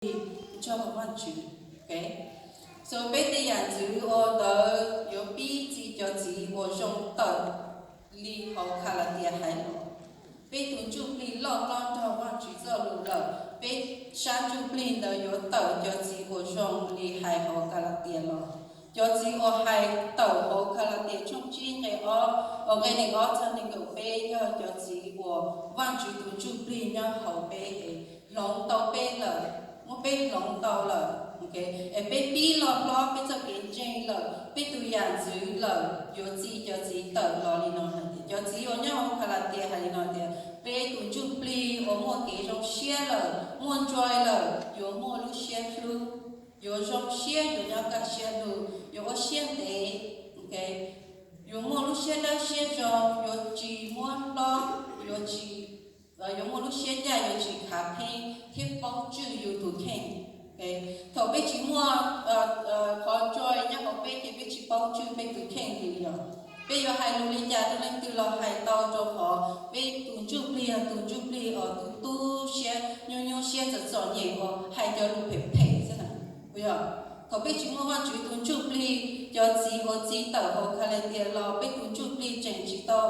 plig nrog Vajtswv. So peb tej yam ntxwv uas ntawd yuav pib txi cov txiv uas zoo tawm li hauv Kalatias hais los. Peb tus ntsuj plig loj hlob nrog Vajtswv txoj lus lawm, peb sab ntsuj plig ntawd yuav tawm cov txiv uas zoo li hais hauv Kalatias los. Cov txiv uas hais tawm hauv Kalatias tshooj tsib nqe ob, nqe nees ob txog nees nkaum peb yog cov txiv uas Vajtswv tus ntsuj plig nyob hauv peb es hloov tau peb lawm, muab peb hloov tau lawm, es peb pib loj hlob peb txoj kev ntseeg lawm, peb tus yam ntxwv lawm, yuav txi cov txiv tawm los li no hais tias, cov txiv uas nyob hauv Kalatias hais li no tias, peb tus ntsuj plig uas muaj kev zoo siab lawm, muaj joy lawm, yuav muaj lub siab hlub, yuav zoo siab, yuav nyob kaj siab lug, yuav ua siab ntev, yuav muaj lub siab dawb siab zoo, yuav tsis muab hlob, yuav tsis, yuav muaj lub siab ncaj, yuav tsis khav theeb thiab paub tswj yus tus kheej. Thaum peb tsis muaj qhov joy nyob hauv peb ces peb tsis paub tswj peb tus kheej li os. Peb yuav hais lus li cas rau leej twg los hais tau, rau qhov peb tus ntsuj plig yog tus ntsuj plig uas tu tu siab, nyuaj nyuaj siab, txom txom nyem uas hais cov lus phem phem xwb na. Puas yog? Thaum peb tsis muaj Vajtswv tus ntsuj plig, cov txiv uas txi tawm hauv Kalatias los, peb tus ntsuj plig tseem tsis tau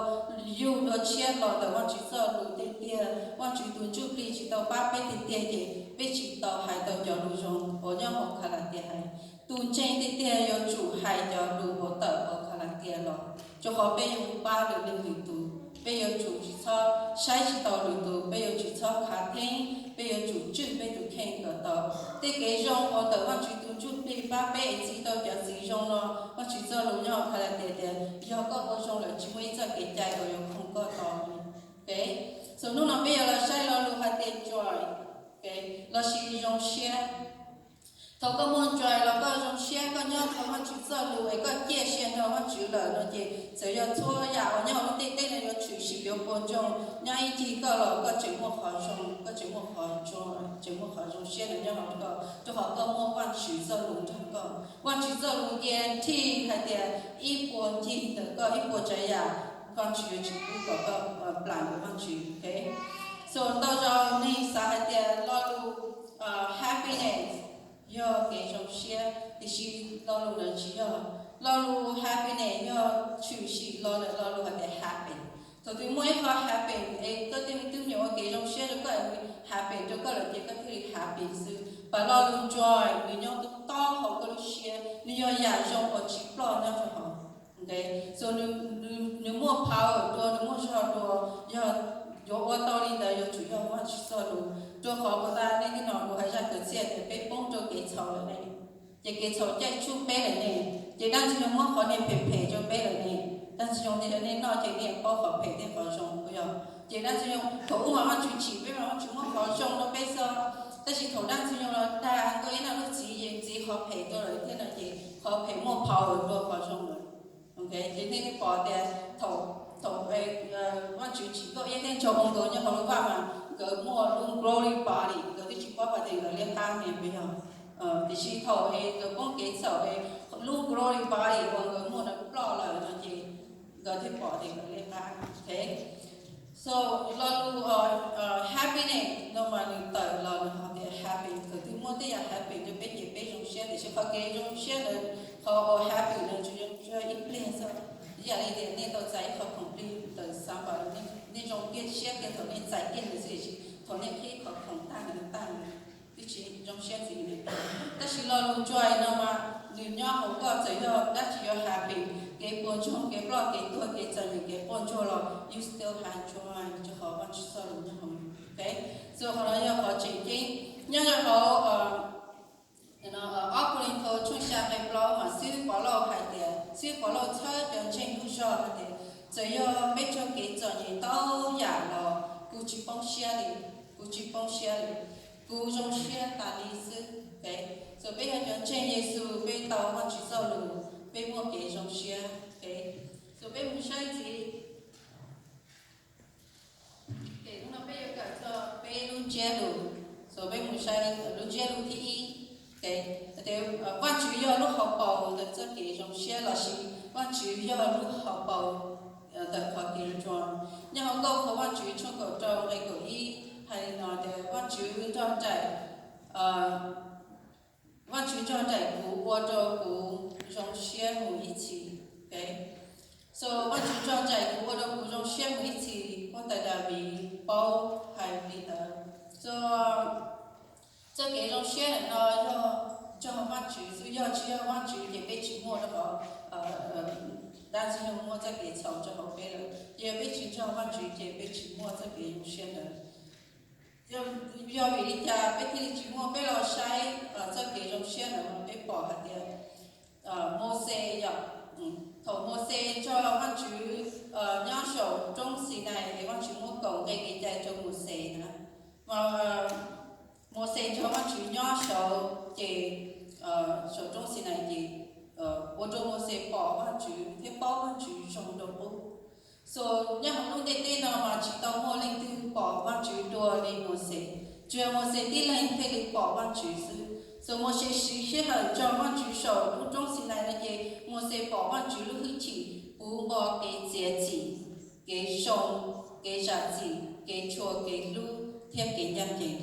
yug dua tshiab los ntawm Vajtswv txoj lus tiag tiag, Vajtswv tus ntsuj plig tsis tau pab peb tiag tiag ces peb tsis tau hais tau cov lus zoo uas nyob hauv Kalatias hais. Tus ntseeg tiag tiag yuav tsum hais cov lus uas tawm hauv Kalatias los, rau qhov peb yuav mus pab lwm leej lwm tus. Peb yuav tsum tsis txhob saib tsis taus lwm tus, peb yuav tsum txhob khav theeb, peb yuav tsum tswj peb tus kheej kom tau. Tej kev zoo uas ntawm Vajtswv tus ntsuj plig pab peb es txi tau cov txiv zoo no, Vajtswv txoj lus nyob hauv Kalatias tias, yog koj ua zoo lawm tsis muaj ib txoj kev cai uas yuav khoom koj tau li. So hnub no peb yuav los saib lo lus hais tias joy, lossis zoo siab. Thaum koj muaj joy los koj zoo siab, koj nyob hauv Vajtswv txoj lus es koj ciaj sia nrog Vajtswv lawm no ces txawm yog txhua yam uas nyob hauv lub ntiaj teb no yuav tshwm sim yuav puas ntsoog nyob ib ncig koj los koj tseem muaj qhov zoo, koj tseem muaj qhov, tseem muaj qhov zoo siab nyob hauv koj, rau qhov koj muaj Vajtswv txoj lus nrog koj. Vajtswv txoj lus guarantee hais tias ib puas ncig ntawm koj, ib puas tsav yam, Vajtswv yuav tsis pub kom koj plam ntawm Vajtswv. So ntau zaus neeg xav hais tias lo lus happiness yog kev zoo siab, tiam sis lo lus ntawd tsis yog. Lo lus happiness yog tshwm sim los ntawm lo lus hais tias happen. Thaum twg muaj ib qho happen es koj tej me tub me nyuam ua kev zoo siab rau koj, happen rau koj lawm ces koj thiaj li happy xwb. Pas lo lus joy nws nyob tob tob hauv koj lub siab, nws yog yam zoo uas tsis ploj nyob rau hauv. So nws muaj power dua, nws muaj zog dua, yog yuav ua tau li ntawd yuav tsum yog Vajtswv txoj lus. Rau qhov puas tas nej twb hnov kuv hais zaj kwv txhiaj tias peb poob rau kev txhaum lawm ne, ces kev txhaum caij tsuj peb lawm ne, ces dab ntxwg nyoog muab qhov niag phem phem rau peb lawm ne, dab ntxwg nyoog tias yog nej noj ces nej paub qhov phem thiab qhov zoo, puas yog? Ces dab ntxwg nyoog thaum ub mas Vajtswv tshim peb mas Vajtswv muab qhov zoo rau peb xwb, tab sis thaum dab ntxwg nyoog los dag koj ib noj lub txiv, txiv qhov phem rau lawm thiab no ces qhov phem muaj power dua qhov zoo lawm. Ces nej twb pom tias thaum, thaum Vajtswv tsim koj iab thiab ntsog ua nkaus nyob hauv lub vaj mas nkawd muaj lub glory body, nkawd twb tsis paub hais tias nkawd liab qab ne, puas yog? Tiam sis thaum es nkawd poob kev txhaum es lub glory body uas nkawd muaj ntawd ploj lawm no ces nkawd thiaj pom tias nkawd liab qab. So lo lus happiness no mas nws tawm los nws ho tias happy, thaum twg muaj tej yam happy rau peb ces peb zoo siab, tiam sis qhov kev zoo siab ntawd, qhov uas happy ntawd tsuas yog ib pliag xwb. Ib yam li tias nej tau txais ib qho khoom plig ntawm Xav Npas, nej zoo kiag siab kiag thaum nej txais kiag ntawd xwb, tiam sis thaum nej qhib qhov khoom tag ntawd tag, twb tsis zoo siab ntxiv li. Tab sis lo lus joy no mas nws nyob hauv koj, txawm yog dab tsi yuav happen, kev puas ntsoog, kev ploj kev tuag, kev txom nyem, kev quaj ntsuag los you still have joy, rau qhov Vajtswv txoj lus nyob hauv. So qhov no yog qhov tseem ceeb. Nyob rau hauv ob Kuv Lis Nthos tshooj xya nqe plaub mas xib hwb Pov Lauj hais tias, xib hwb Pov Lauj txhawb cov ntseeg lub zog hais tias, txawm yog peb raug kev txom nyem ntau yam los kuv tsis poob siab li, kuv tsis poob siab li, kuv zoo siab tas li xwb. So peb yog cov ntseeg Yexus, peb tau Vajtswv txoj lus, peb muaj kev zoo siab. So peb mus saib ntxiv. Hnub no peb yuav kawm txog peb lub ntsiab lus. So peb mus saib lub ntsiab lus thib ib. Vajtswv yog lub hauv paus ntawm txoj kev zoo siab lossis Vajtswv yog lub hauv paus ntawm qhov kev nco. Nyob hauv Nkauj Qhua Vajtswv tshooj kaum rau nqe kaum ib hais li no tias, Vajtswv nrog nraim Vajtswv nrog nraim kuv ua rau kuv zoo siab mus ib txhis. So Vajtswv nrog nraim kuv ua rau kuv zoo siab mus ib txhis, huab tais Daviv paub hais li ntawd. So txoj kev zoo siab ntawm no yog nrog Vajtswv xwb, yog tsis yog Vajtswv ces peb tsis muaj rau qhov dab ntxwg nyoog muaj txoj kev txhaum rau hauv peb lawm. Yog peb tsis nrog Vajtswv ces peb tsis muaj txoj kev zoo siab ntawd. Yog vim li cas peb thiaj li tsis muaj? Peb los saib txoj kev zoo siab ntawd peb pom hais tias Mauxes yom, thaum Mauxes nrog Vajtswv nyob saum roob Xinais es Vajtswv muab kaum nqe kev cai rau Mauxes na, Mauxes nrog Vajtswv nyob saud ces saum roob Xinais ces ua rau Mauxes pom Vajtswv thiab paub Vajtswv zoo dua qub. So nyob hauv lub ntiaj teb no mas tsis tau muaj leej twg pom Vajtswv dua li Mauxes, tsuas yog Mauxes tib leeg thiaj li pom Vajtswv xwb. So Mauxes siv sij hawm nrog Vajtswv saum lub roob Xinais no ces Mauxes pom Vajtswv lub hwj chim puv npo kev txiav txim, kev zoo, kev zam txim, kev tshua, kev hlub thiab kev ncaj ncees.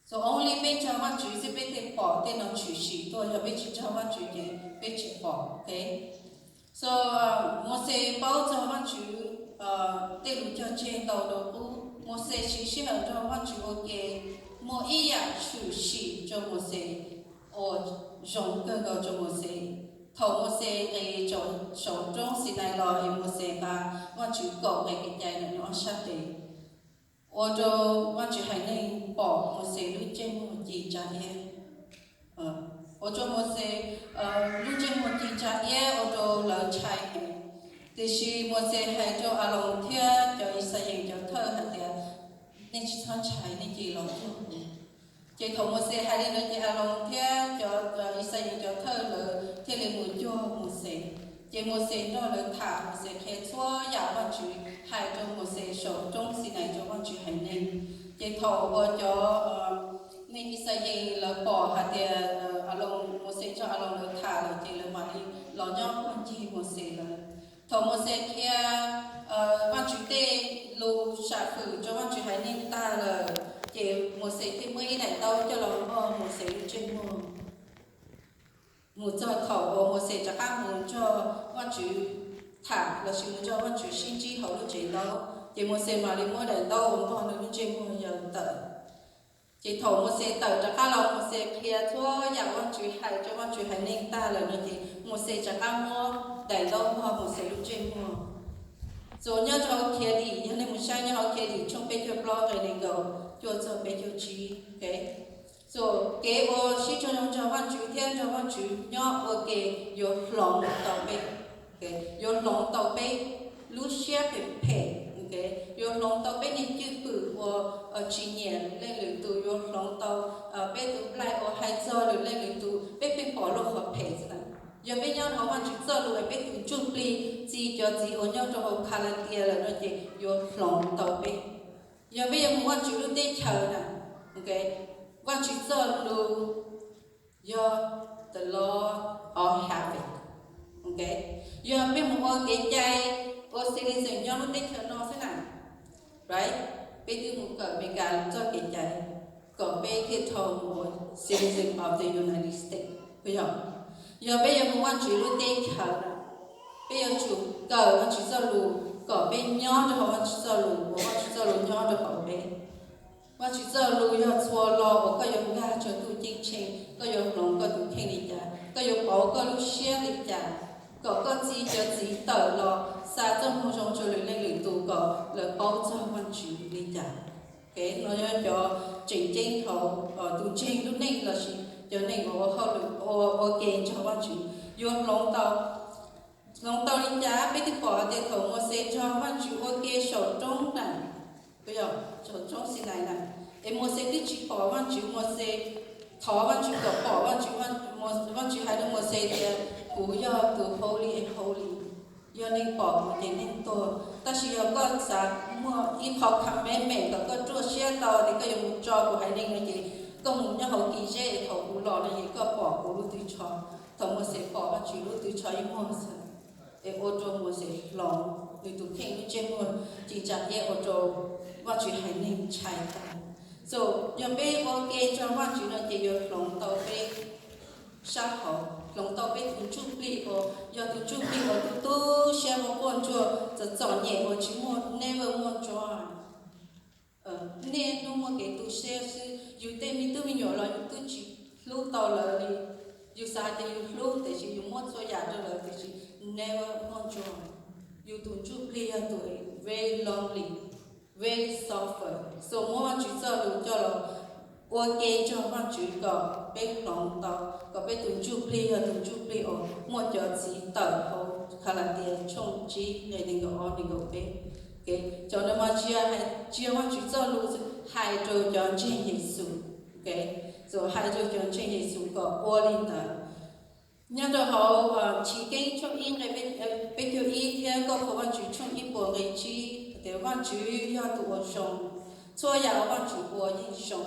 So only peb nrog Vajtswv xwb peb thiaj pom tej no tshwm sim tuaj, yog peb tsis nrog Vajtswv ces peb tsis pom. So Mauxes paub txog Vajtswv tej lus cog tseg ntau dua qub. Mauxes siv sij hawm nrog Vajtswv ua ke. Muaj ib yam tshwm sim rau Mauxes uas zoo kawg nkaus rau Mauxes. Thaum Mauxes nqis saum roob Xinais los es Mauxes nqa Vajtswv kaum nqe kev cai ntawm no sab tes, ua rau Vajtswv haiv neeg pom Mauxes lub ntsej muag ci ntsa iab, ua rau Mauxes lub ntsej muag ci ntsa iab ua rau lawv ntshai heev. Tiam sis Mauxes hais rau Aloos thiab cov Yixalayees cov thawj hais tias, nej tsis txhob ntshai, nej cia li los cuag kuv. Ces thaum Mauxes hais li ntawd ces Aloos thiab cov Yixalayees cov thawj lawv thiaj li mus cuag Mauxes. Ces Mauxes nrog lawv tham, Mauxes qhia txhua yam Vajtswv hais rau Mauxes saum roob Xinais rau Vajtswv haiv neeg. Ces thaum uas cov neeg Yixalayees lawv pom hais tias Aloos, Mauxes nrog Aloos lawv tham lawm ces lawv mam li los nyob quag ncig Mauxes lawm. Thaum Mauxes qhia Vajtswv tej lus sam hwm rau Vajtswv haiv neeg tag lawm, ces Mauxes thiaj muab ib daim ntaub coj los npog Mauxes lub ntsej muag. Mus txog thaum uas Mauxes rov qab mus nrog Vajtswv tham lossis mus nrog Vajtswv sib ntsib hauv lub tsev ntaub, ces Mauxes mam li muab daim ntaub uas npog nws lub ntsej muag yawm tawm. Ces thaum Mauxes tawm rov qab los, Mauxes qhia txhua yam Vajtswv hais rau Vajtswv haiv neeg tag lawm no ces Mauxes rov qab muab daim ntaub npog Mauxes lub ntsej muag. Txuas nyob rau hauv Khiav Dim, yog nej mus saib nyob hauv Khiav Dim tshooj peb caug plaub nqe nees nkaum cuaj txog peb caug tsib. Txuas kev ua sib raug zoo nrog Vajtswv thiab nrog Vajtswv nyob ua ke yuav hloov tau peb, yuav hloov tau peb lub siab phem phem, yuav hloov tau peb niag cwj pwm uas tsis nyiam leej lwm tus, yuav hloov tau peb tus nplaig uas hais txog lwm leej lwm tus, peb pheej pom luag qhov phem xwb na. Yog peb nyob hauv Vajtswv txoj lus es peb tus ntsuj plig txi cov txiv uas nyob rau hauv Khalatia lawm no ces yuav hloov tau peb. Yog peb yuav mus Vajtswv lub teb chaws na, Vajtswv txoj lus yog the law of heaven. Yog peb mus ua kev cai, ua citizen nyob lub teb chaws no xwb na, right? Peb twb mus kawm Amelikas txoj kev cai kom peb thiaj tau mus ua citizen of the United States, puas yog? Yog peb yuav mus Vajtswv lub teb chaws na, peb yuav tsum kawm Vajtswv txoj lus kom peb nyob rau hauv Vajtswv txoj lus, ua Vajtswv txoj lus nyob rau hauv peb. Vajtswv txoj lus yog txhua lo uas koj yuav nkag rau ntuj ceeb tsheej, koj yuav hloov koj tus kheej li cas, koj yuav pauv koj lub siab li cas, kom koj txi cov txiv tawm los xa txoj moo zoo rau lwm leej lwm tus kom lawv paub txog Vajtswv li cas. Kev no yog cov tseem ceeb hauv tus ntseeg lub neej lossis cov neeg uas ua hauj lwm, ua ua ke nrog Vajtswv, yuav hloov tau. Hloov tau li cas? Peb twb pom hais tias thaum Mauxes nrog Vajtswv ua ke saum roob na, saum roob Xinais na, es Mauxes twb tsis pom Vajtswv, Mauxes thov Vajtswv kom pom Vajtswv. Vajtswv hais rau Mauxes tias, kuv yog tus holy and holy, yog neeg pom kuv ces neeg tuag. Tab sis yog koj xav muaj ib qho commandment kom koj ruaj siab tau tias koj yuav mus tso kuv haiv neeg no ces koj mus nyob hauv kis zeb es thaum kuv los no ces koj pom kuv lub tw tsho. Thaum Mauxes pom Vajtswv lub tw tsho ib muag xwb, es ua rau Mauxes hloov, nws tus kheej lub ntsej muag ci ntsa iab ua rau Vajtswv haiv neeg ntshai tag. Yog peb ua ke nrog Vajtswv no ces yuav hloov tau peb sab hauv, hloov tau peb tus ntsuj plig uas yog tus ntsuj plig uas tu tu siab, quaj ntsuag, txom txom nyem uas tsis muaj, never muaj joy. Niaj hnub muaj kev tu siab xwb, yus tej me tub me nyuam los yus twb tsis hlub tau lawv li. Yus xav hais tias yus hlub tiam sis yus muab txhua yam rau lawv tiam sis never muaj joy. Yus tus ntsuj plig yog tus very lonely, very suffer. So muab Vajtswv txoj lus coj los ua ke nrog Vajtswv kom peb hloov tau, kom peb tus ntsuj plig yog tus ntsuj plig uas muaj cov txiv tawm hauv Kalatias tshooj tsib nqe nees nkaum ob nees nkaum peb. Cov no mas tsis yog Vajtswv txoj lus, hais rau cov ntseeg Yexus. Hais rau cov ntseeg Yexus kom ua li ntawd. Nyob rau hauv Chiv Keeb tshooj ib nqe peb caug ib thiab Nkauj Qhua Vajtswv tshooj ib puas nqe tsib tias Vajtswv yog tus uas zoo, txhua yam uas Vajtswv ua yeej zoo.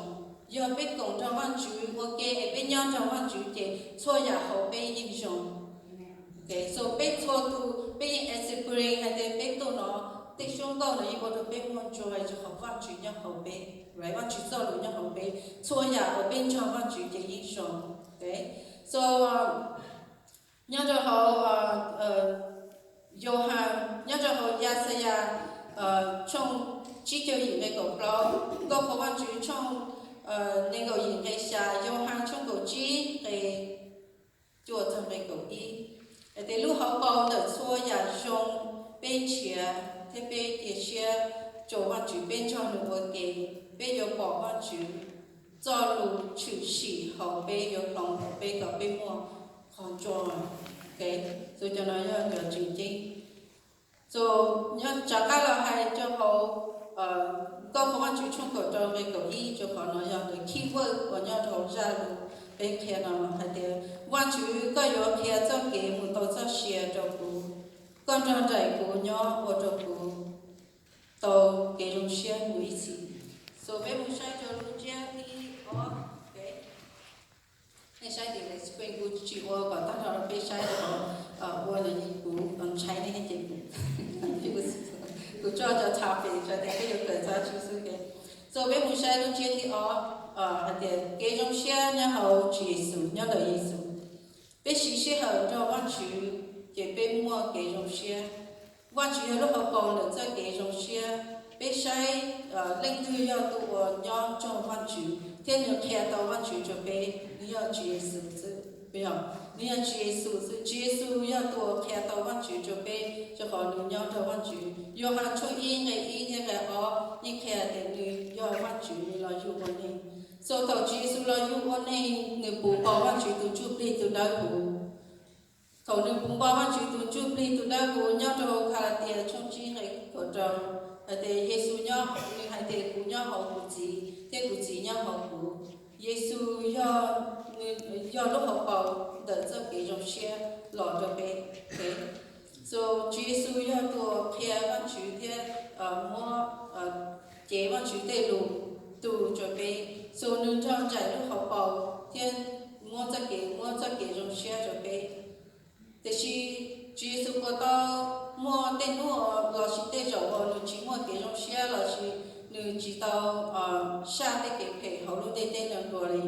Yog peb koom nrog Vajtswv ua ke es peb nyob nrog Vajtswv ces txhua yam hauv peb yeej zoo. So peb txhua tus peb yeej experience hais tias peb tuaj no, tej suab nkauj no yeej ua rau peb muaj joy rau qhov Vajtswv nyob hauv peb, Vajtswv txoj lus nyob hauv peb. Txhua yam uas peb nrog Vajtswv ces yeej zoo. So nyob rau hauv Yauhas, nyob rau hauv Yaxayas tshooj tsib caug yim nqe kaum plaub, Nkauj Qhua Vajtswv tshooj nees nkaum yim nqe xya, Yauhas tshooj kaum tsib nqe cuaj txog nqe kaum ib, hais tias lub hauv paus ntawm txhua yam zoo peb nrhiav thiab peb cia siab rau Vajtswv, peb nrog nws ua ke, peb yuav pom Vajtswv txoj lus tshwm sim hauv peb, yuav hloov tau peb kom peb muaj qhov joy. Cov no yog cov tseem ceeb. Nyob rov qab los hais rau hauv Nkauj Qhua Vajtswv tshooj kaum rau nqe kaum ib, rau qhov no yog keyword uas nyob rau hauv zaj lus peb qhia no hais tias, Vajtswv, koj yuav qhia txoj kev mus tau txoj sia rau kuv, koj nrog nraim kuv nyob ua rau kuv tau kev zoo siab mus ib txhis. So peb mus saib rau lub ntsiab thib ob. Nej saib tim lawv screen, kuv tsis ua kom tag nrho rau peb saib, ua kuv ntshai nej ces kuv, kuv tso cov topic rau tias peb yuav kawm txog tsis xwb. So peb mus saib lub ntsiab thib ob, hais tias kev zoo siab nyob hauv Tswv Yexus, nyob ntawm Yexus. Peb siv sij hawm nrog Vajtswv ces peb muaj kev zoo siab. Vajtswv yog lub hauv paus ntawm txoj kev zoo siab. Peb saib leej twg yog tus uas nyob nrog Vajtswv thiab nws qhia tau Vajtswv rau peb, nws yog Tswv Yexus xwb. Nws yog Tswv Yexus xwb, Tswv Yexus yog tus uas qhia tau Vajtswv rau peb, rau qhov nws nyob nrog Vajtswv. Yauhas tshooj ib nqe ib thiab nqe ob yeej qhia tias nws yog Vajtswv, nws los yug ua neeg. So thaum Tswv Yexus los yug ua neeg, nws puv npo Vajtswv tus Ntsuj Plig tus Dawb Huv. Thaum nws puv npo Vajtswv tus Ntsuj Plig tus Dawb Huv, nyob rau Kalatias tshooj tsib nqe kaum rau, hais tias Yexus nyob, nws hais tias kuv nyob hauv kuv Txiv thiab kuv Txiv nyob hauv kuv. Yexus yog, nws yog lub hauv paus ntawm txoj kev zoo siab los rau peb. So Tswv Yexus yog tus qhia Vajtswv thiab muab, cev Vajtswv tej lus tu rau peb. So nws nrog nraim lub hauv paus thiab muab txoj kev, muab txoj kev zoo siab rau peb. Tiam sis Tswv Yexus puas tau muaj tej hnub lossis tej zaum uas nws tsis muaj kev zoo siab lossis nws tsis tau saj tej kev phem hauv lub ntiaj teb no dua li?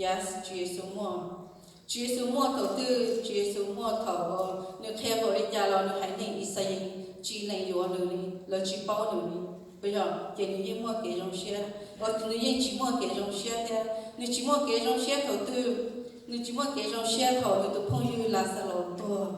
Yes, Tswv Yexus muaj. Tswv Yexus muaj thaum twg? Tswv Yexus muaj thaum uas nws qhia npaum li cas los nws haiv neeg Ixayees tsis lees yuav nws li, lawv tsis paub nws li. Puas yog? Ces nws yeej muaj kev zoo siab, nws yeej tsis muaj kev zoo siab thiab. Nws tsis muaj kev zoo siab thaum twg? Nws tsis muaj kev zoo siab thaum nws tus phooj ywg Laxalus tuag.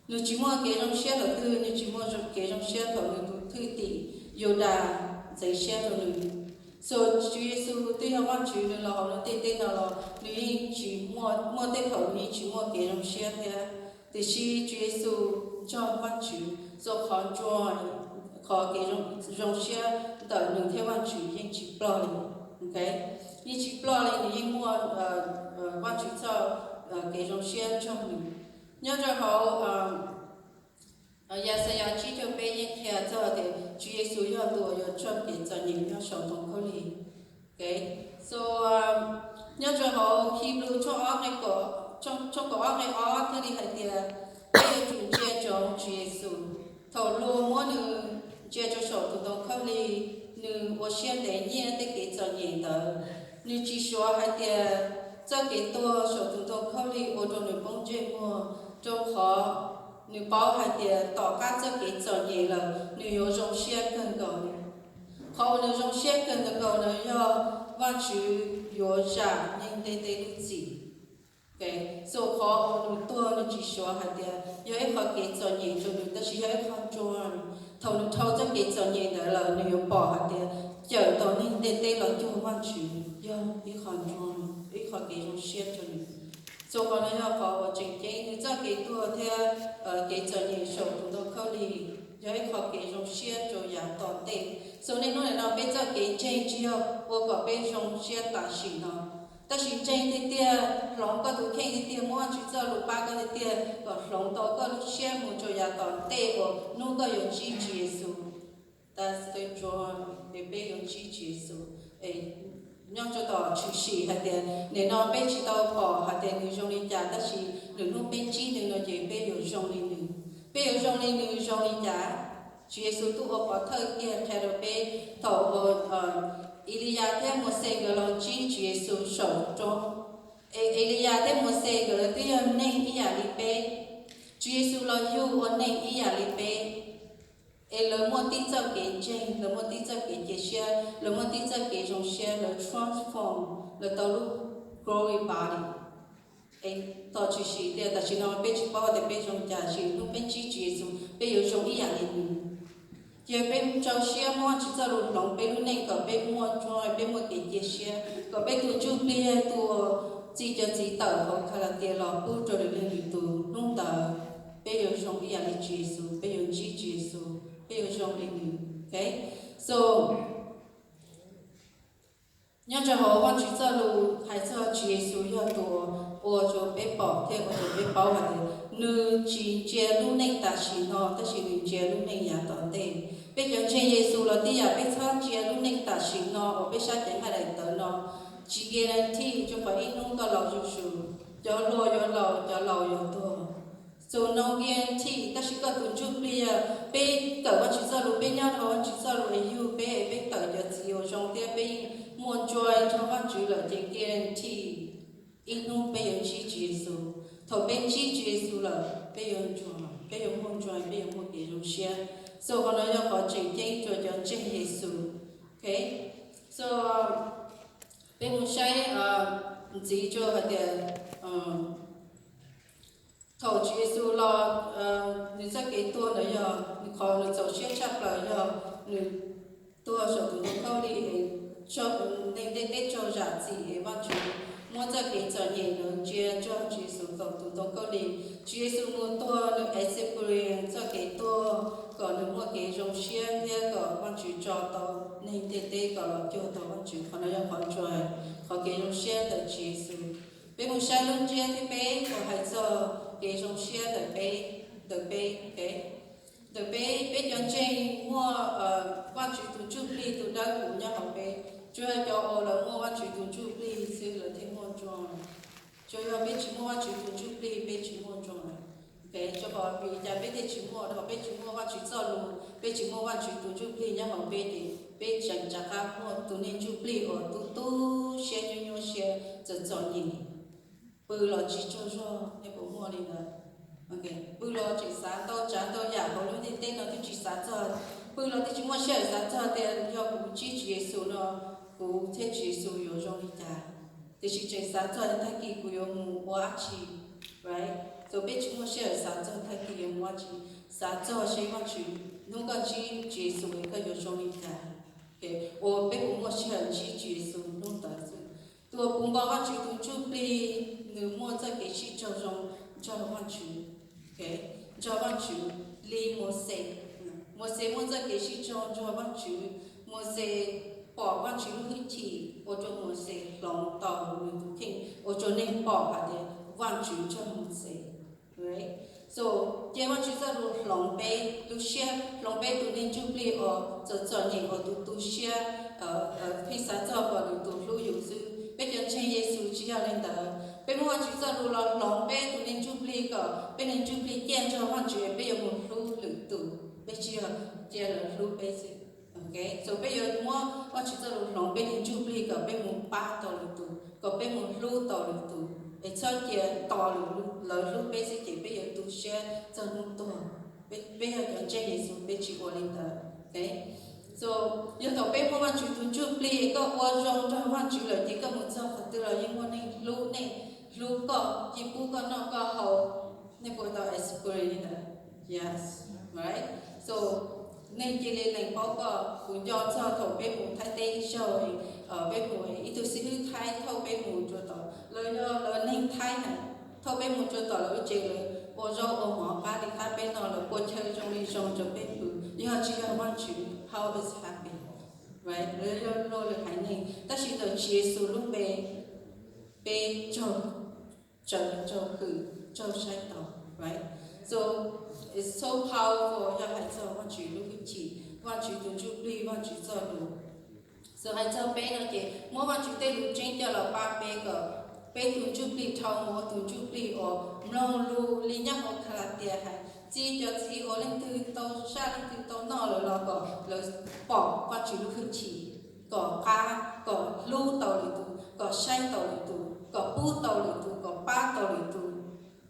Nws tsis muaj kev zoo siab thaum twg? Nws tsis muaj kev zoo siab thaum nws tus thwj tim Yudas ntxeev siab rau nws. So Tswv Yexus twb yog Vajtswv, nws los hauv lub ntiaj teb no los nws yeej tsis muaj, muaj tej thaum nws yeej tsis muaj kev zoo siab thiab. Tiam sis Tswv Yexus nrog Vajtswv, so qhov joy, qhov kev zoo siab ntawm nws thiab Vajtswv yeej tsis ploj li. Yeej tsis ploj li, nws yeej muaj Vajtswv txoj kev zoo siab nrog nws. Nyob rau hauv Yaxayas tsib caug peb yeej qhia txog tias Tswv Yexus yog tus uas yuav raug kev txom nyem nyob saum ntoo khaub lig. So nyob rau hauv Hebrews tshooj ob nqe, tshooj kaum ob nqe ob thiaj li hais tias peb yuav tsum ntsia ntsoov Tswv Yexus. Thaum luag muab nws ntsia rau saum tus ntoo khaub lig, nws ua siab ntev nyiaj tej kev txom nyem ntawd. Nws tsis suav hais tias txoj kev tuag saum tus ntoo khaub lig ua rau nws poob ntsej muag, rau qhov nws paub hais tias tom qab txoj kev txom nyem lawm nws yuav zoo siab kawg nkaus. Qhov uas nws zoo siab kawg nkaus no yog Vajtswv yuav zam neeg ntiaj teb lub txim. Xaus qhov uas nws tuag nws tsis suav hais tias yog ib qho kev txom nyem rau nws, tab sis yog ib qho joy. Thaum nws dhau txoj kev txom nyem ntawd lawm nws yuav pom hais tias cawm tau neeg ntiaj teb los cuag Vajtswv yog ib qho joy, ib qho kev zoo siab rau nws. Xaus qhov no yog qhov uas tseem ceeb, nws txoj kev tuag thiab kev txom nyem saum tus ntoo khaub lig yog ib qho kev zoo siab rau yav tom ntej. Xaus niaj hnub nim no peb txoj kev ntseeg tsis yog ua kom peb zoo siab tam sim no, tab sis ntseeg tiag tiag, hloov koj tus kheej tiag tiag, muab Vajtswv txoj lus pab koj tiag tiag kom hloov tau koj lub siab mus rau yav tom ntej uas hnub koj yuav ntsib Tswv Yexus. That's the joy, es peb yuav ntsib Tswv Yexus. Nyob rau tom tshwm sim hais tias nim no peb tsis tau pom hais tias nws zoo li cas, tab sis lwm hnub peb ntsib nws no ces peb yuav zoo li nws. Peb yuav zoo li nws zoo li cas? Tswv Yexus twb ua pov thawj kiag qhia rau peb thaum uas Eliyas thiab Mauxes nkawd los ntsib Tswv Yexus saum roob. Es Eliyas thiab Mauxes nkawd twb yog neeg ib yam li peb. Tswv Yexus los yug ua neeg ib yam li peb. Es lawv muaj tib txoj kev ntseeg, lawv muaj tib txoj kev cia siab, lawv muaj tib txoj kev zoo siab, lawv transform, lawv tau lub glory body. Tom tshwm sim tias tam sim no peb tsis paub tias peb zoo cas, hnub peb ntsib Tswv Yexus peb yuav zoo ib yam li nws. Cia peb rau siab muab Vajtswv txoj lus hloov peb lub neej kom peb muaj joy, peb muaj kev cia siab, kom peb tus ntsuj plig yog tus txi cov txiv tawm hauv Kalatias los pub rau lwm leej lwm tus. Hnub ntawd peb yuav zoo ib yam li Tswv Yexus, peb yuav ntsib Tswv Yexus, peb yuav zoo li nws. So nyob rau hauv Vajtswv txoj lus hais txog Tswv Yexus yog tus ua rau peb pom thiab ua rau peb paub hais tias nws tsis ntsia lub neej tam sim no, tab sis nws ntsia lub neej yav tom ntej. Peb cov ntseeg Yexus los tib yam, peb txhob ntsia lub neej tam sim no uas peb saib cev nqaij daim tawv no, tsis guarantee rau qhov ib hnub koj laus zuj zus, cov hluas yuav laus, cov laus yuav tuag. So no guarantee, tab sis koj tus ntsuj plig yog peb kawm Vajtswv txoj lus, peb nyob rau Vajtswv txoj lus es yug peb, peb tawm cov txiv uas zoo thiab peb yeej muaj joy nrog Vajtswv lawm ces guarantee ib hnub peb yuav ntsib Tswv Yexus. Thaum peb ntsib Tswv Yexus lawm peb yuav enjoy, peb yuav muaj joy, peb yuav muaj kev zoo siab. So qhov no yog qhov tseem ceeb rau cov ntseeg Yexus. So peb mus saib ntxiv rau hais tias thaum Tswv Yexus los, nws txoj kev tuag ntawd yog nws, qhov nws txaus siab tshaj plaws yog nws tuag saum tus ntoo khaub lig es neeg ntiaj teb raug zam txim es Vajtswv muab txoj kev txom nyem ntawd ntsia nrog Tswv Yexus saum tus ntoo khaub lig. Tswv Yexus mus tuag, nws experience txoj kev tuag kom nws muaj kev zoo siab thiab kom Vajtswv tso tau neeg ntiaj teb kom los cuag tau Vajtswv. Qhov no yog qhov enjoy, qhov kev zoo siab ntawm Tswv Yexus. Peb mus saib lub ntsiab thib peb uas hais txog kev zoo siab ntawm peb, ntawm peb, ntawm peb, peb cov ntseeg muaj Vajtswv tus Ntsuj Plig tus dawb huv nyob hauv peb. Tsuas yog cov uas lawv muaj Vajtswv tus Ntsuj Plig xwb lawv thiaj muaj joy. Tsuas yog peb tsis muaj Vajtswv tus Ntsuj Plig peb tsis muaj joy. Rau qhov vim li cas peb thiaj tsis muaj? Rau qhov peb tsis muaj Vajtswv txoj lus, peb tsis muaj Vajtswv tus Ntsuj Plig nyob hauv peb ces peb tseem rov qab muaj tus neeg ntsuj plig uas tu tu siab, nyuaj nyuaj siab, txom txom nyem, pw los tsis tsaug zog, nej puas muaj li ntawd? Pw los tseem xav ntau tsav ntau yam hauv lub ntiaj teb no twb tsis xav txog, pw los twb tsis muaj sij hawm xav txog tias yog kuv ntsib Tswv Yexus no kuv thiab Tswv Yexus yuav zoo li cas, tiam sis tseem xav txog tias tag kis kuv yuav mus ua dab tsi. Right? So peb tsis muaj sij hawm xav txog tag kis yuav mus ua dab tsi, xav txog seb Vajtswv hnub koj ntsib Tswv Yexus koj yuav zoo li cas. Uas peb puas muaj sij hawm ntsib Tswv Yexus hnub ntawd xwb? Tus uas puv npo Vajtswv tus Ntsuj Plig, nws muaj txoj kev sib raug zoo nrog Vajtswv, nrog Vajtswv li Mauxes. Mauxes muaj txoj kev sib raug nrog Vajtswv. Mauxes pom Vajtswv lub hwj chim ua rau Mauxes hloov tau nws tus kheej, ua rau neeg pom hais tias Vajtswv nrog Mauxes. So cia Vajtswv txoj lus hloov peb lub siab, hloov peb tus neeg ntsuj plig uas txom txom nyem, uas tu tu siab, pheej xav txog kom lwm tus hlub yus xwb. Peb cov ntseeg Yexus tsis yog li ntawd. Peb muab Vajtswv txoj lus los hloov peb tus neeg ntsuj plig kom peb neeg ntsuj plig ciaj nrog Vajtswv, peb yuav mus hlub lwm tus, peb tsis yog cia lawv hlub peb xwb. So peb yuav muab Vajtswv txoj lus hloov peb li ntsuj plig kom peb mus pab tau lwm tus, kom peb mus hlub tau lwm tus, es txhob cia tos lawv hlub peb xwb ces peb yuav tu siab txog hnub tuag. Peb yog cov ntseeg Yexus peb tsis ua li ntawd. So yog thaum peb muaj Vajtswv tus ntsuj plig, koj ua zoo nrog Vajtswv lawm ces koj mus txog qhov twg los yeej muaj neeg hlub, neeg hlub koj, yeej pub koj noj koj haus, nej puas tau experience li ntawd? Yes, right? So neeg cia li lees paub koj. Kuv nco txog thaum peb mus Thaib teb ib zaug, peb mus, ib tug xib hwb Thaib thauj peb mus rau tom, lawv yog lawv neeg Thaib na, thauj peb mus rau tom lawv lub tsev, lawv ua zaub ua mov pab li qab peb no, lawv pua chaw zoo li zoo rau peb pw. Yog tsis yog Vajtswv, how is happen? Right? Lawv yog luag lwm haiv neeg, tab sis ntawm Tswv Yexus lub npe, peb raug tsaws, raug hwm, raug saib taus, right? So it's so powerful, yog hais txog Vajtswv lub hwj chim, Vajtswv tus ntsuj plig, Vajtswv txoj lus. So hais txog peb no ces muab Vajtswv tej lus tseeb coj los pab peb kom peb tus ntsuj plig dhau mus ua tus ntsuj plig uas mloog lus li nyob hauv Kalatias hais, txi cov txiv uas leej twg tau saj leej twg tau noj lawm los kom lawv pom Vajtswv lub hwj chim, kom qab, kom hlub tau lwm tus, kom saib tau lwm tus, kom pub tau lwm tus, kom pab tau lwm tus,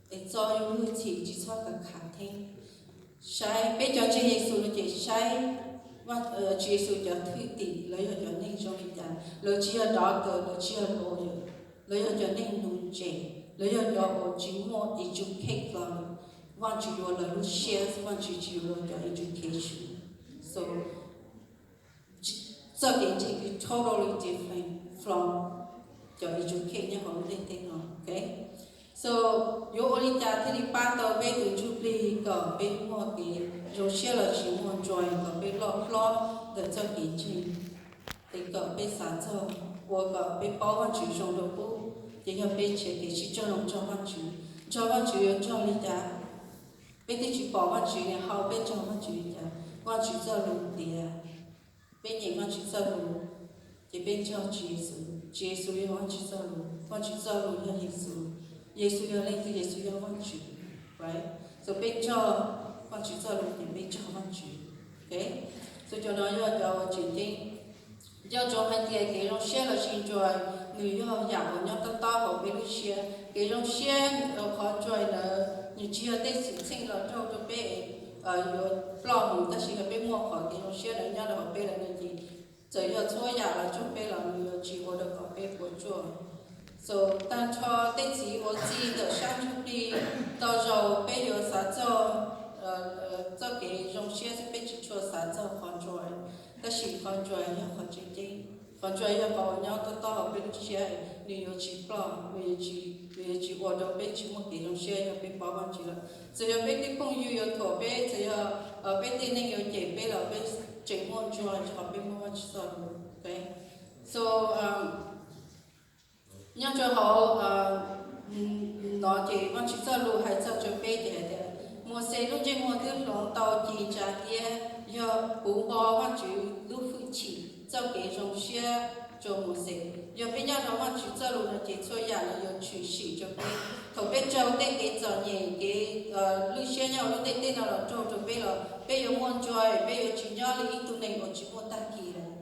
es txo yus lub hwj chim tsis txhob khav khav theeb. Saib peb cov ntseeg Yexus no ces saib Tswv Yexus cov thwj tim, lawv yog cov neeg zoo li cas? Lawv tsis yog doctor, lawv tsis yog lawyer, lawv yog cov neeg nuv ntses, lawv yog cov uas tsis muaj educate los, Vajtswv yuav lawv lub siab, Vajtswv tsis yuav cov education. So txoj kev ntseeg is totally different from cov educate nyob hauv lub ntiaj teb no. So yuav ua li cas thiaj li pab tau peb tus ntsuj plig kom peb muaj kev zoo siab los sis muaj joy, kom peb loj hlob ntawm txoj kev ntseeg, es kom peb xav txog ua kom peb paub Vajtswv zoo dua qub, ces yog peb nrhiav kev sib raug zoo nrog Vajtswv. Nrog Vajtswv yuav nrog li cas? Peb twb tsis pom Vajtswv, nws hau peb nrog Vajtswv li cas? Vajtswv txoj lus tias peb nyeem Vajtswv txoj lus, ces peb nrog Tswv Yexus, Tswv Yexus yog Vajtswv txoj lus, Vajtswv txoj lus yog Yexus, Yexus yog leej twg? Yexus yog Vajtswv, right? So peb nrog Vajtswv txoj lus ces peb nrog Vajtswv. So cov no yog cov uas tseem ceeb. Nco ntsoov hais tias kev zoo siab los sis joy, nws yog yam uas nyob tob tob hauv peb lub siab. Kev zoo siab, qhov joy ntawd nws tsis yog tej xwm txheej los raug rau peb yuav ploj mus, tab sis yog peb muaj qhov kev zoo siab ntawd nyob rau hauv peb lawm no ces txawm yog txhua yam los raug peb los nws yuav tsis ua rau kom peb puas tsuaj. So tag nrho tej txiv uas txi ntawm sab ntsuj plig, tau zaus peb yuav xav txog txoj kev zoo siab xwb, peb tsis tshua xav txog qhov joy. Tab sis qhov joy yog qhov tseem ceeb. Qhov joy yog qhov uas nyob tob tob hauv peb lub siab, nws yuav tsis ploj, nws yuav tsis ua rau peb tsis muaj kev zoo siab yog peb paub Vajtswv lawm. Txawm yog peb tej phooj ywg yuav thuam peb, txawm yog peb tej neeg yuav cem peb los peb tseem muaj joy qhov peb muaj Vajtswv txoj lus. So nyob rau hauv no ces Vajtswv txoj lus hais txog rau peb ces hais tias, Mauxes lub ntsej muag twb hloov tau ci ntsa iab, yog puv npo Vajtswv lub hwj chim, txoj kev zoo siab rau Mauxes. Yog peb nyob rau Vajtswv txoj lus no ces txhua yam no yuav tshwm sim rau peb. Thaum peb raug tej kev txom nyem, kev lwj siab nyob hauv lub ntiaj teb no los raug rau peb los peb yuav muaj joy, peb yuav tsis nyob li ib tug neeg uas tsis muaj tag kis lawm.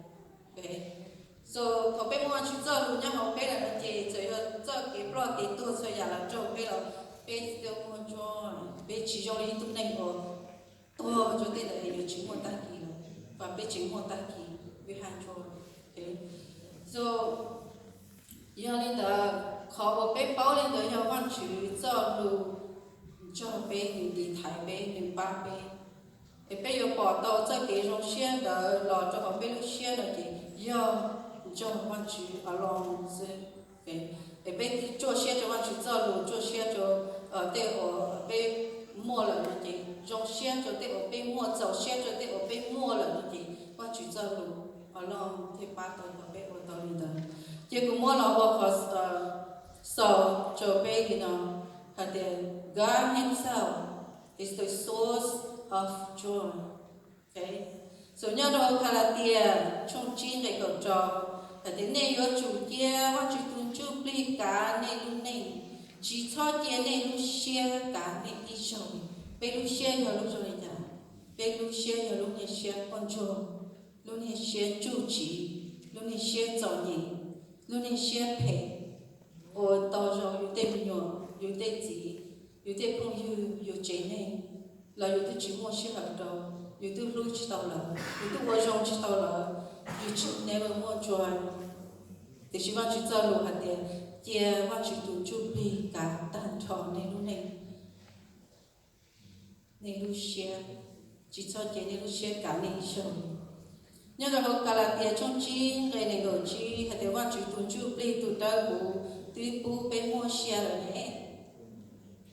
So thaum peb muaj Vajtswv txoj lus nyob hauv peb lawm no ces txawm yog txoj kev ploj kev tuag txhua yam los raug peb los peb still muaj joy, peb tsis zoo li ib tug neeg uas tuag rau tej ntawd yuav tsis muaj tag kis lawm, peb tseem muaj tag kis, peb haj joy. So yog li ntawd, qhov uas peb paub li ntawd yog Vajtswv txoj lus nrog peb, nws tiv thaiv peb, nws pab peb, es peb yuav pom tau txoj kev zoo siab ntawd los rau hauv peb lub siab no ces yog nrog Vajtswv alone xwb. Es peb tsuaj siab rau Vajtswv txoj lus, tsuaj siab rau tej uas peb muaj lawm no ces zoo siab rau tej uas peb muaj, txaus siab rau tej uas peb muaj lawm no ces Vajtswv txoj lus alone thiaj pab tau kom peb ua tau li ntawd. Ces kuv muab los ua qhov xaus rau peb li no, hais tias God himself is the source of joy. So nyob rau Kalatias tshooj tsib nqe kaum rau, hais tias nej yuav tsum cia Vajtswv tus ntsuj plig kav nej lub neej, tsis txhob cia nej lub siab kav nej ib zaug. Peb lub siab yog lub zoo li cas? Peb lub siab yog lub niag siab quaj ntsuag, lub niag siab tsuj tsiv, lub niag siab txom nyem, lub niag siab phem, uas tau zoo yus tej me nyuam, yus tej txiv, yus tej phooj ywg, yus tsev neeg, los yus twb tsis muaj sij hawm rau, yus twb hlub tsis tau lawv, yus twb ua zoo tsis tau lawv, yus tsis never muaj joy. Tiam sis Vajtswv txoj lus hais tias, cia Vajtswv tus ntsuj plig kav tag nrho nej lub neej, nej lub siab, tsis txhob cia nej lub siab kav nej ib zaug. Nyob rau hauv Kalatias tshooj tsib nqe nees nkaum tsib hais tias Vajtswv tus ntsuj plig tus dawb huv twb pub peb muaj sia lawm ne,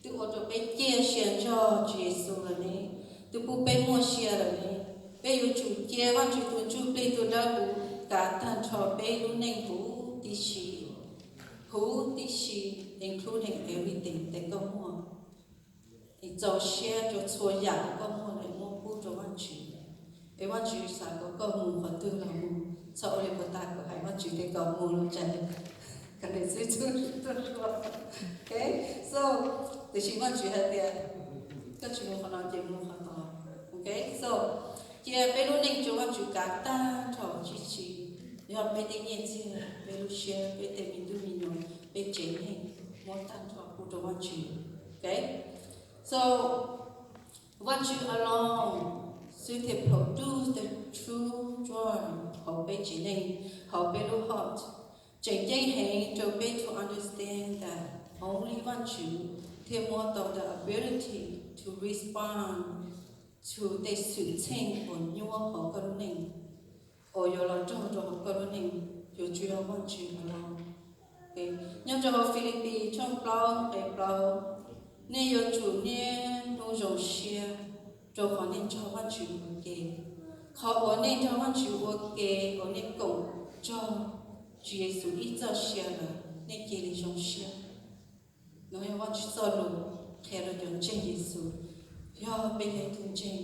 twb ua rau peb ciaj sia nrog Tswv Yexus lawm ne, twb pub peb muaj sia lawm ne. Peb yuav tsum cia Vajtswv tus ntsuj plig tus dawb huv kav tag nrho peb lub neej huv tib si, huv tib si, including everything tes koj muaj. Es txaus siab rau txhua yam uas koj muaj lawm muab pub rau Vajtswv. Es Vajtswv xav kom koj mus qhov twg los mus, txhob ua li puag ta kom hais Vajtswv tias kom mus los tsam kom nws xwb txhub tuaj dua. So, tiam sis Vajtswv hais tias koj tsis mus qhov no ces mus qhov tod. Ok, so, cia peb lub neej rau Vajtswv kav tag nrho tib si, yog peb tej nyiaj txiag, peb lub siab, peb tej me tub me nyuam, peb tsev neeg, muab tag nrho pub rau Vajtswv. Ok, so, Vajtswv alone xwb thiaj produce the true joy hauv peb tsev neeg, hauv peb lub heart. Tseem ceeb heev rau peb to understand that only Vajtswv thiaj muab tau the ability to respond to tej xwm txheej uas nyuaj hauv koj lub neej, uas yuav los raug rau hauv koj lub neej, yuav tsum yog Vajtswv alone. Nyob rau hauv Filipis tshooj plaub nqe plaub, nej yuav tsum niaj hnub zoo siab, rau qhov nej nrog Vajtswv ua ke. Qhov uas nej nrog Vajtswv ua ke, uas nej koom nrog Tswv Yexus ib txoj sia lawm, nej cia li zoo siab. No yog Vajtswv txoj lus qhia rau cov ntseeg Yexus. Yog peb yog ib tug ntseeg,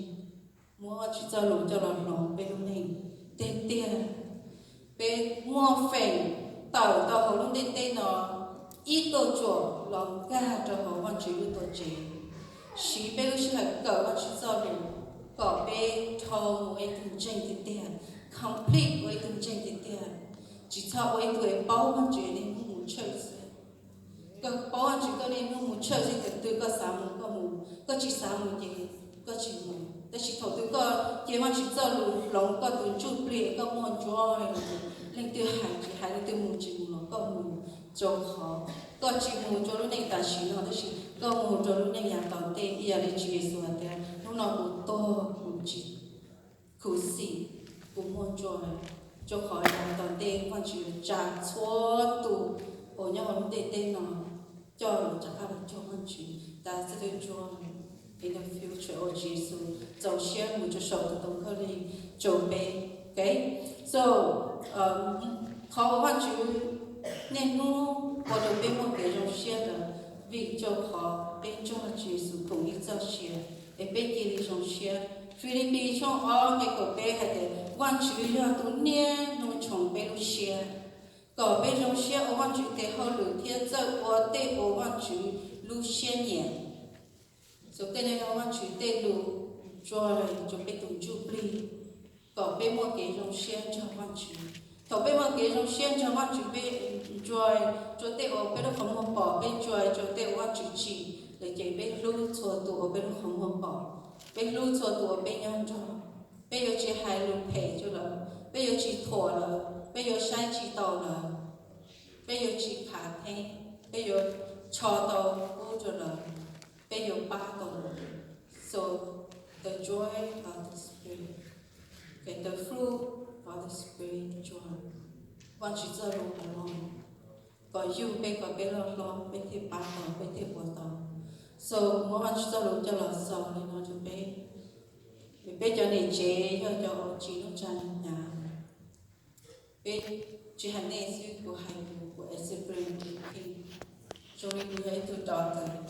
muab Vajtswv txoj lus coj los hloov peb lub neej tiag tiag, peb muaj feem tawm tau hauv lub ntiaj teb no ib tuaj tsuam los nkag rau hauv Vajtswv lub tuam tsev, siv peb lub sij hawm kawm Vajtswv txoj lus kom peb dhau mus ua ib tug ntseeg tiag tiag, complete ua ib tug ntseeg tiag tiag. Tsis txhob ua ib tug es paub Vajtswv niaj hnub mus church xwb. Koj paub Vajtswv koj niaj hnub mus church xwb, thaum twg koj xav mus koj mus, koj tsis xav mus ces koj tsis mus. Tab sis thaum twg koj cia Vajtswv txoj lus hloov koj tus ntsuj plig, koj muaj joy, leej twg hais tsis hais, leej twg mus tsis mus los koj mus. Rau qhov koj tsis mus rau lub neej tam sim no, tab sis koj mus rau lub neej yav tom ntej, ib yam li Tswv Yexus hais tias, hnub no kuv tuag kuv tsis khuv xim, kuv muaj joy, rau qhov yav tom ntej Vajtswv yuav tsa txhua tus uas nyob hauv lub ntiaj teb no coj los rov qab los cuag Vajtswv. That's the joy in the future uas Tswv Yexus txaus siab mus rau saum tus ntoo khaub lig rau peb. Ok, so, qhov uas Vajtswv niaj hnub ua rau peb muaj kev zoo siab ntawd vim rau qhov peb nrog Tswv Yexus koom ib txoj sia, es peb cia li zoo siab. Filipis tshooj ob nqe kaum peb hais tias Vajtswv yog tus niaj hnub tshoov peb lub siab, kom peb zoo siab ua Vajtswv tes hauj lwm thiab txawj ua tej uas Vajtswv lub siab nyiam. So tej no yog Vajtswv tej lus tso rau peb tus ntsuj plig, kom peb muaj kev zoo siab nrog Vajtswv. Thaum peb muaj kev zoo siab nrog Vajtswv, peb enjoy rau tej uas peb lub qhov muag pom, peb enjoy rau tej uas Vajtswv tsim, lawm ces peb hlub txhua tus uas peb lub qhov muag pom, peb hlub txhua tus uas peb nyob nrog. Peb yuav tsis hais lus phem rau lawv, peb yuav tsis thuam lawv, peb yuav saib tsis taus lawv, peb yuav tsis khav theeb, peb yuav tso tau pub rau lawv, peb yuav pab tau lawv. So the joy of the Spirit, okay, the fruit of the Spirit, joy. Vajtswv txoj lus hais no kom yug peb, kom peb loj hlob, peb thiaj pab tau, peb thiaj ua tau. So muab Vajtswv txoj lus coj los xaus li no rau peb. Peb cov niam tsev yog cov uas tsim lub tsa hnyav. Peb tsis hais nej xwb, kuv hais kuv, kuv experience, zoo li kuv yog ib tug daughter,